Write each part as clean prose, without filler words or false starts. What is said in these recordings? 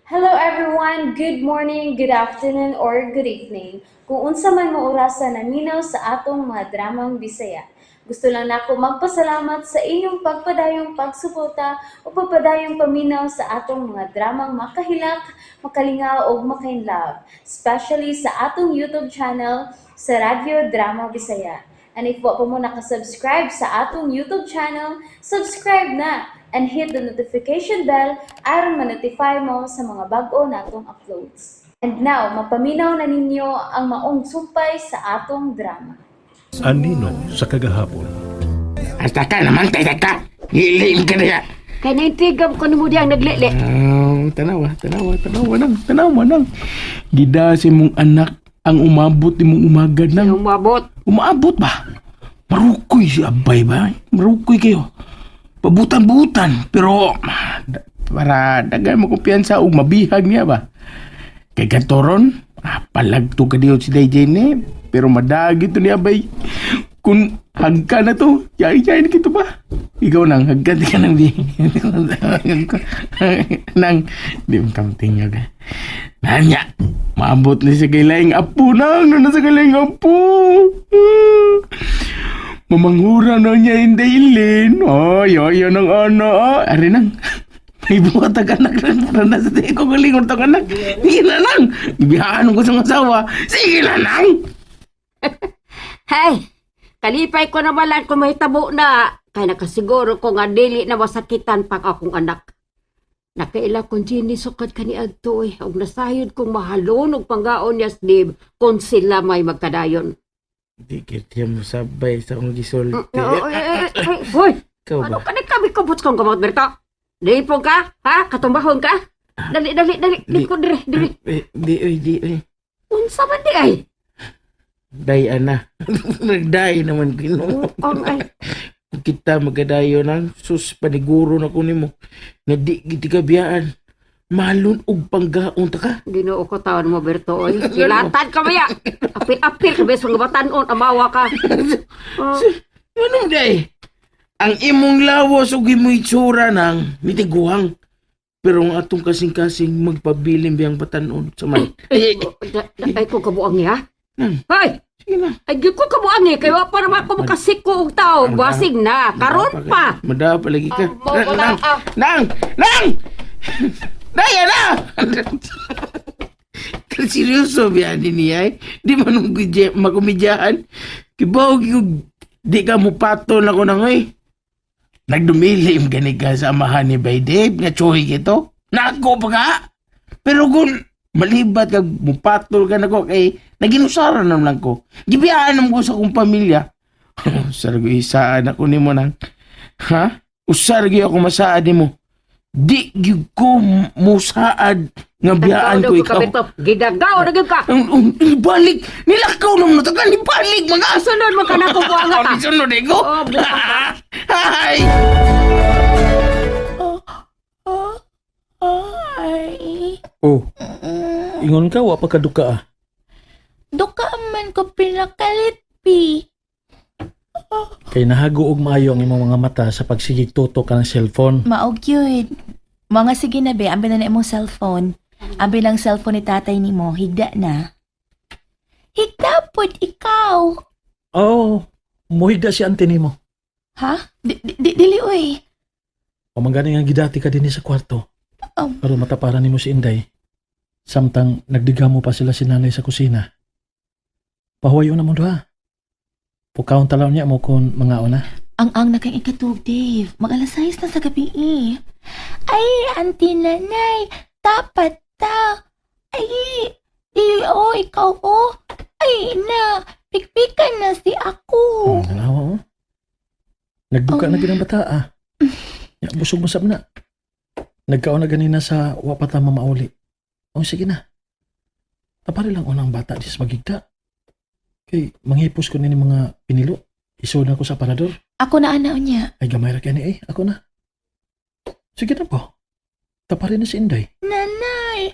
Hello everyone! Good morning, good afternoon, or good evening. Kung unsa man mo orasa naminaw sa atong mga dramang Bisaya. Gusto lang nako magpasalamat sa inyong pagpadayong pagsuporta o pagpadayong paminaw sa atong mga dramang makahilak, makalingaw ug makainlove, especially sa atong YouTube channel sa Radyo Drama Bisaya. And if wa pa mo nakasubscribe sa atong YouTube channel, subscribe na and hit the notification bell aron ma-notify mo sa mga bag-o natong uploads. And now, mapaminaw na ninyo ang maong sumpay sa atong drama. Anino sa kagahapon. Hasta ka naman, tay ka. Ngilim ka na. Kay naintigam ko nimo diyang naglili. Oh, tanawa, tanawa, tanawa nang, tanawa nang. Gida si mong anak ang umabot ni mong umagad nang. Umabot. Umaabot ba? Marukoy si Abay ba? Marukoy kayo. Pabutan-butan. Pero para dagay mo kumpiyansa og mabihag niya ba? Kay katoron, palagto ka diyo si Day Jane eh. Pero madagi to ni Abay. Kung hagka na to, yay-yay na kito ba? Ikaw nang, hagka di ka nang di. Nang, di mo kamting ka. Nanya, maabot ni sa kay laing apo nang, na sa kay laing apo. Mamanghura na niya yung dailin. Ay, ay, yan ang ano. Ah. Ari nang, may buhat ang anak na na sa tingin ko galingon tong anak. Sige na lang. Ibihaan ko sa asawa. Sige na lang. Hey, kalipay ko naman lang kung may tabo na. Kay nakasiguro ko nga dili na masakitan pang akong anak. Nakaila kong Jenny sukad kaniadto eh. Ug nasayod kong mahalon og panggaon niya sa Dave kung sila may magkadayon. Di kita mo sabay sa akong gisulti. Ay, ay, ay, hoy, Ikaw ano ba? ka kami kubot kong gamot berto? Lipong ka? Ha? Katumbahon ka? Dali, dali, dali. Lipong dire, dire. Eh, di, oy, di, oy. Unsa man di ay? Day, ana. Nagday naman kino. Ang ay. Kita magadayo nang sus paniguro na ko nimo. Nga di giti ka biyaan. Malun og panggaon ta ka. Ginoo ko taon mo, Berto, oy. Kilatan ka maya. Apil-apil ka beso nga batanon, amawa ka. Oh, Ano day? Ang imong lawas ug imong itsura nang mitiguhang. Pero ang atong kasing-kasing magpabilin biyang batanon sa man. ay ko kabuang niya. Nang. Hoy, Sige na. ay gyud ko kabuang niya. Kaya pa naman ako makasiko og tao. Basig na. Karon pa. Madawa pa lagi ka. Ah, mo- wala, Nang! ah. Nang! Nang! Daya na! Seryoso biya ni niya eh. Di man nung makumidyahan. Kibaw yung di ka mo patol ako nang eh. Nagdumilim gani ka sa amahan ni Bay Dave nga tsuhi kito. Nako pa ka! Pero kung malibat ka, mupatol ka na ko, kay naginusaran naman lang ko. Gibiyaan naman ko sa akong pamilya. Usar ko isaan ako nimo nang. Ha? Usar gyud ako masaad nimo. Di gyud ko musaad nga biyaan ko ikaw. Berto. Gidagaw na gyud ka. Ang ibalik, nilakaw naman na tagal, ibalik mga Sunod mo ka na ko buang ka. Sunod eh ko. Oh, buang ka. Hi! Ay, Oh, ingon ka, wa pa kaduka ah. duka man ko pinakalit, pi. Kay nahago og maayo ang imong mga mata sa pagsigig tutok ka ng cellphone. Maog yun. Mga sige na be, ambi na na imong cellphone. Ambi lang cellphone ni tatay nimo, higda na. Higda pod ikaw. Oh, muhigda si auntie nimo. Ha? Di, di, di, dili oy. Pamangani nga gidati ka dinhi sa kwarto. Oh. Aron mataparan nimo si Inday. Samtang nagdigamo pa sila si nanay sa kusina. Pahuwayo na mo duha. Pukawon talaw niya mo kung mga una. Ang na kang ikatug, Dave. Mag alas 6 na sa gabi eh. Ay, auntie nanay, dapat ta. Ay, di oh, ikaw oh. Ay na, pikpikan na si ako. Nalawa oh. Nagduka Oh. na gid ang bata ah. Ya, busog masab na. Nagkaon na ganina sa wapata mamauli. Oh, sige na. Tapari lang unang bata di sa magigda. Kay manghipos ko nini mga pinilo. Isod na ko sa parador. Ako na ana niya. Ay gamay ra kani eh. Ako na. Sige na po. Tapari na si Inday. Nanay!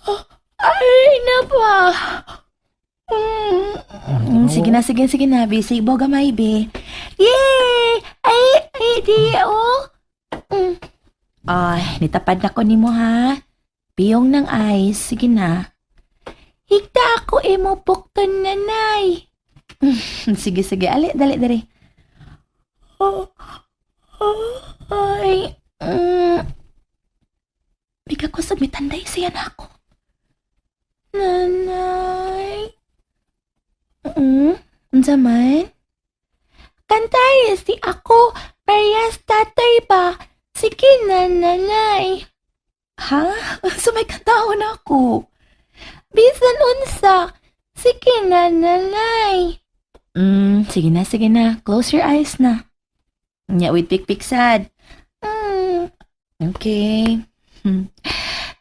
Ah, ay, na ba? Ah, Sige na, sige, sige na. Busy bo gamay, be. Yay! Ay, ay, di, oh. Ay, nitapad na ko nimo ha. Piyong ng eyes, sige na. Higta ako imo pukton, nanay. Sige, sige. Ali, dali, dali. Oh, oh, ay. Biga ko sa mitanday siya na ako. Nanay. Unsa man? Kantay si ako, parehas tatay ba? Sige na, nanay. Ha? So may kantaon ako. Bisan unsa. Sige na, nanay. Sige na, sige na. Close your eyes na. Nya with pick sad. Okay.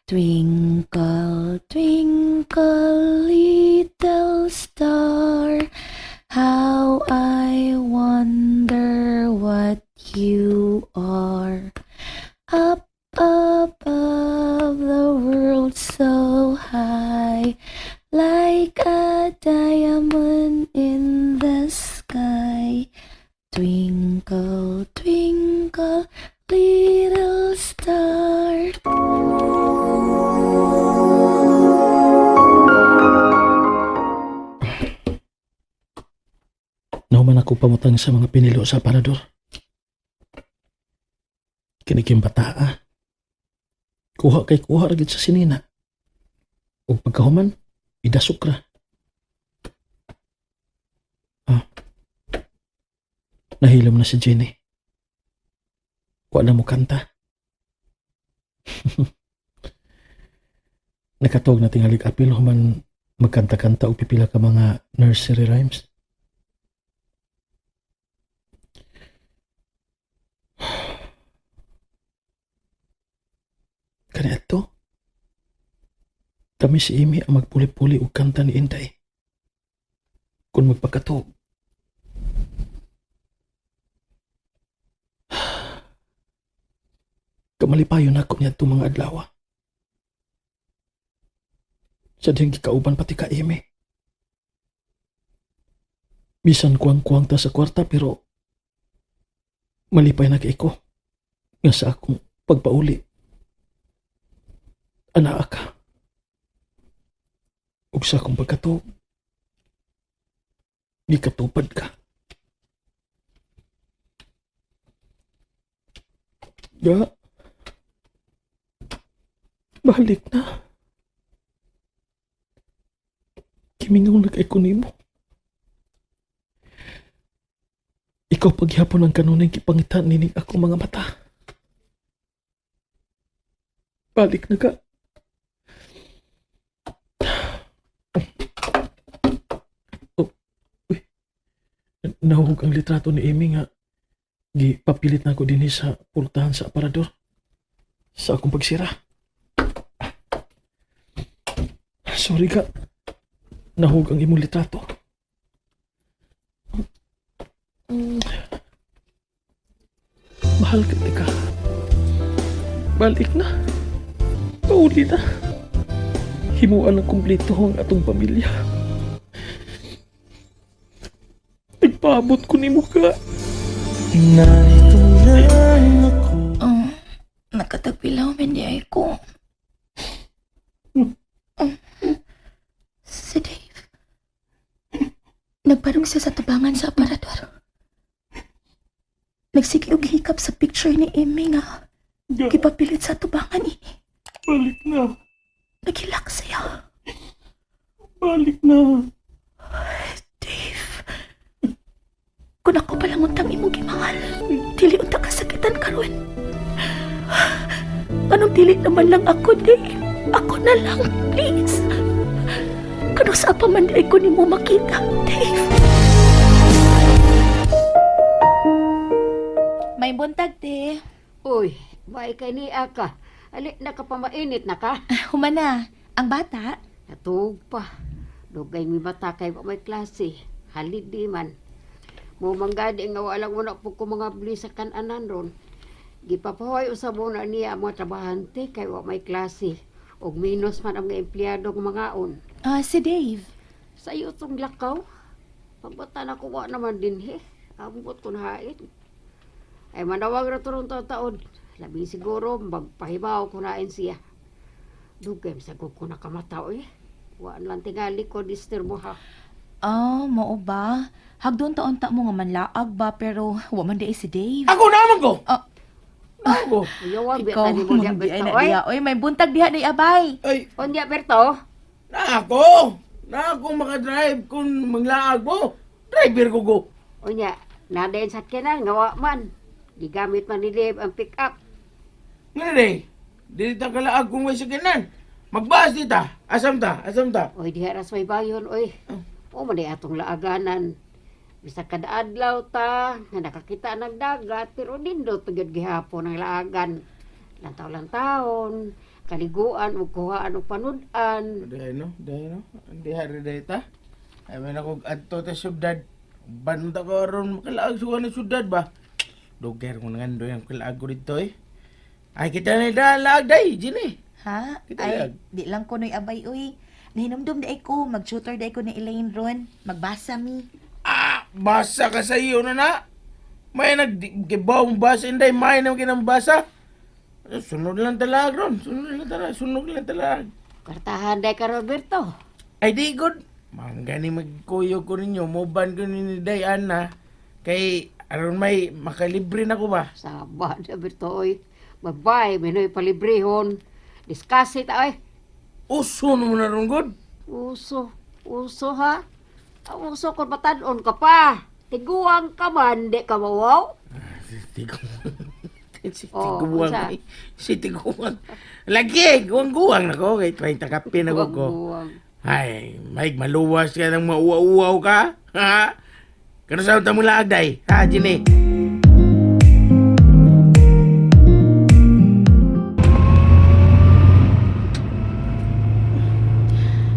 Twinkle, twinkle, little star, how I wonder what you are. Up above the world so high, like a diamond in the sky. Twinkle, twinkle, little star. Nahuman ako pamutang sa mga pinilo sa aparador. Kinikim bataa. Kuha kay kuha ra gid sa sinina. Ug pagkahuman, idasok ra. Ah. Nahilom na si Jenny. Wa na mo kanta. Nakatuog na tingalig apil human magkanta-kanta og pipila ka mga nursery rhymes. Kaniadto, kami si Amy ang magpuli-puli og kanta ni Inday. Kung magpakatuog. Kamalipayon ako niya itong mga adlaw. Sa diyang gikauban pati ka, Amy. Bisan kuwang-kuwang ta sa kwarta pero malipay na kay ko nga sa akong pagpauli. Anaa ka. Ug sa akong pagkatuog, gikatupad ka. Ga, balik na. Kimingaw na kay ko nimo. Ikaw paghihapon ang kanunay gipangitan nining ako mga mata. Balik na ka. Oh, uy. Nahug ang litrato ni Amy nga gipapilit na ako dinhi sa pultahan sa aparador sa akong pagsira. Sorry ka. Nahug ang imong litrato. Mahal ka, teka. Balik na. Pauli na. Himuan ng kumpleto ang atong pamilya. Nagpaabot ko ni ka. Narito lang ako. Oh, nakatagpilaw man di ay ko. Oh, si Dave. Nagparong siya sa tabangan sa aparador. Nagsige og hikap sa picture ni Emmy nga. Gipapilit sa tubangan ini. Balik na. Naghilak siya. Balik na. Dave. Kung ako palang untang imong gimahal, dili unta kasakitan karon. Anong dili naman lang ako, Dave? Ako na lang, please. Kano sa pa man di ay ko nimo makita, Dave. May buntag, te. Uy, may kay niya ka. Ali, nakapamainit na ka. Humana, ang bata. Natuog pa. Dugay mi bata kay wa may klase. Halid di man. Mo manggadi nga wala mo na po ko mga bli sa kananan ron. Gipapahoy usab mo na niya ang mga trabahante kay wa may klase. Og minus man ang mga empleyado ng mangaon. Ah, si Dave. Sa iyo tong lakaw. Pagbata na ko wa naman din he. Ambot ko na hait. Ay manawag ra turong taon. Labi siguro magpahibaw ko nain siya. Dugay sa ko nakamata oy. Wa lang tingali ko disturbo ha. Ah, mao ba? Hagdon taon ta mo nga manlaag ba pero wa man di si Dave. Ako naman ko! Ah. Ako! Uyaw Ikaw ang mo diya man di ay Berto na oy. diha. Oy, may buntag diha ni abay. Ay, Unya Berto. na ako! Na ako makadrive kung manglaag mo. Driver ko go. Unya, nadayon sa kinan nga wa man. Gigamit man ni Dave ang pick up. Nga na dili ta kalaag kung may sakinan. Magbahas dita. Asam ta, asam ta. Oy diha ras may bayon oy. O man di atong laaganan. Bisag kada adlaw ta nga nakakita ng dagat pero nindot pa gyud gihapon ang laagan. Lantaw-lantawon, kaliguan ug kuhaan og panud-an. Dahay no, dahay no. Hindi hari dahay ta. Ay may ako adto ta syudad. Banta ko aron makalaag suka na syudad ba. Doger ko nangandoy ang kalaag ko dito eh. Ay kita na dalaag day, Jini. Ha? Kita Ay, lag. di lang ko noy abay uy. Nahinumdum di ay ko, mag-shooter di ay ko ni Elaine ron. Magbasa mi. Ah, basa ka sa iyo na na. May naggibaw mong basa inday, may naman kinang basa. Sunod lang talag ron, sunod lang talag, sunod lang talag. Kartahan day ka Roberto. Ay di good. Manggani magkuyog ko ninyo, moban ko ni Day Ana. Kay aron may makalibre na ko ba? Saba na Berto oy. Bye-bye, minoy palibrehon. Discuss it oy. Uso naman na ron good. Uso, uso ha. Ang uso kung matan-on ka pa. Tiguang ka man, di ka mawaw. Tiguang. Si Oh, tiguang. unsa? Eh. Si tiguang. Lagi, guwang-guwang na ko. Kay 30 kape na ko ko. Guwang-guwang. Ay, Mike, maluwas ka ng mauwa-uwaw ka. Ha? Kano sa mo laag, day? Ha, Jini?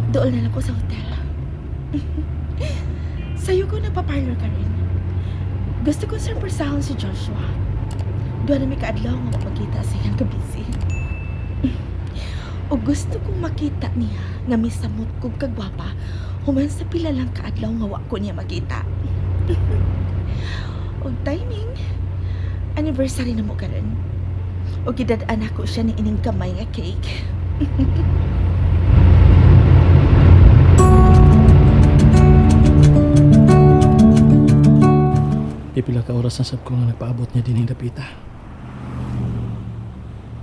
Dool na lang ko sa hotel. Sa'yo ko nagpa-parlor ka rin. Gusto ko surpresahon si Joshua. Doon na may kaadlaw nga mapagkita sa iyang kabisi. O gusto kong makita niya nga misamot kog kagwapa human sa pila lang kaadlaw nga wa ko niya makita. Og timing, anniversary na mo karon. O gidad-an ako siya ni ining kamay nga cake. Pipila ka oras na sab ko nga nagpaabot niya dinhing dapita.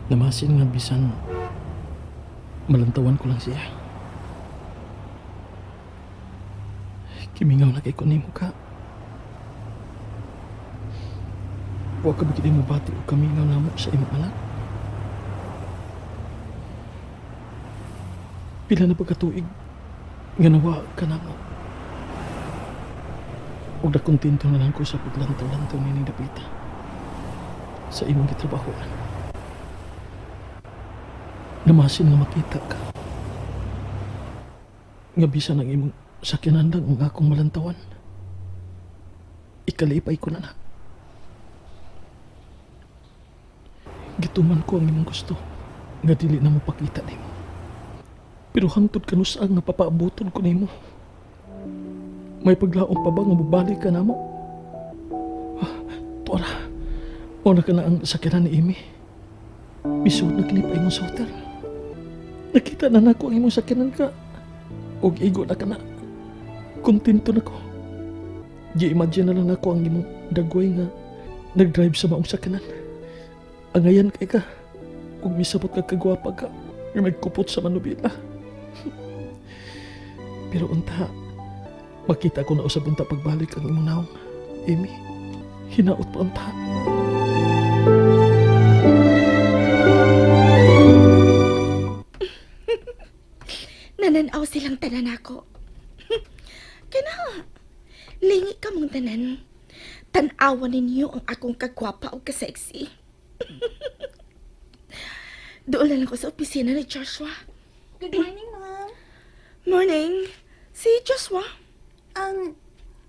Namasin nga bisan malantawan ko lang siya. Kimingaw na kay ko nimo ka. Wa ka ba mo bati o kamingaw namo sa imong anak? Pila na pagkatuig nga nawa ka namo. Ug nakontento na lang ko sa paglantaw-lantaw nining dapita sa imong gitrabahoan. Namasin nga makita ka. Nga bisan ang imong sakyanan lang ang akong malantawan. Ikalipay ko na na. Gituman ko ang imong gusto nga dili na mopakita nimo. Pero hangtod kanus ang nga papaabuton ko nimo. May paglaom pa ba nga mobalik ka namo? Ah, tuara. Mao na ka na ang sakyanan ni Amy. Misuod na kini pa imong sa hotel. Nakita na nako ang imong sakyanan ka. Og igo na ka na. Kontento na ko. Gi-imagine na lang nako ang imong dagway nga nag-drive sa maong sakyanan. Angayan kay ka. Ug misabot ka kagwapa ka. Nga nagkupot sa manubila. Pero unta, makita ko na usab unta pagbalik ang imong naong. Amy, hinaot pa unta. Nananaw silang tanan ako. Kana, lingi ka mong tanan. Tanawan ninyo ang akong kagwapa o kasexy. Doon na lang ko sa opisina ni Joshua. Good morning, ma'am. Morning. Si Joshua.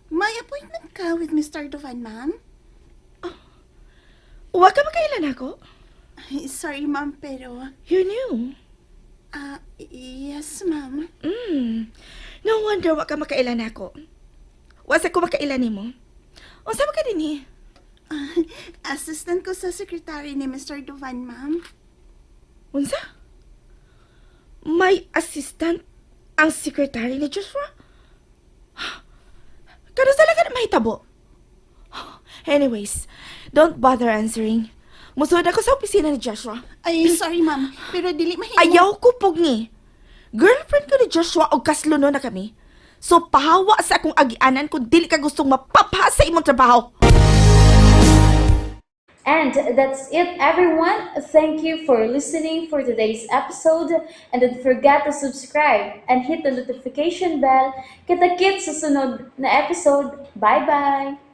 May appointment ka with Mr. Dovan, ma'am? Huwag ka makailan ako. Ay, sorry, ma'am, pero... You're new. Ah, yes, ma'am. No wonder wa ka makailan ako. Wa sa ko makailan nimo. Unsa ba ka dinhi? Ah, assistant ko sa secretary ni Mr. Dovan, ma'am. Unsa? May assistant ang secretary ni Joshua? Kano talaga na mahitabo? Anyways, don't bother answering. Musulod ako sa opisina ni Joshua. Ay, sorry ma'am, pero dili mahimo. Ayaw ko pugni. Girlfriend ko ni Joshua og kasluno na kami. So pahawa sa akong agianan kung dili ka gustong mapapha sa imong trabaho. And that's it, everyone. Thank you for listening for today's episode. And don't forget to subscribe and hit the notification bell. Kita-kits sa sunod na episode. Bye-bye!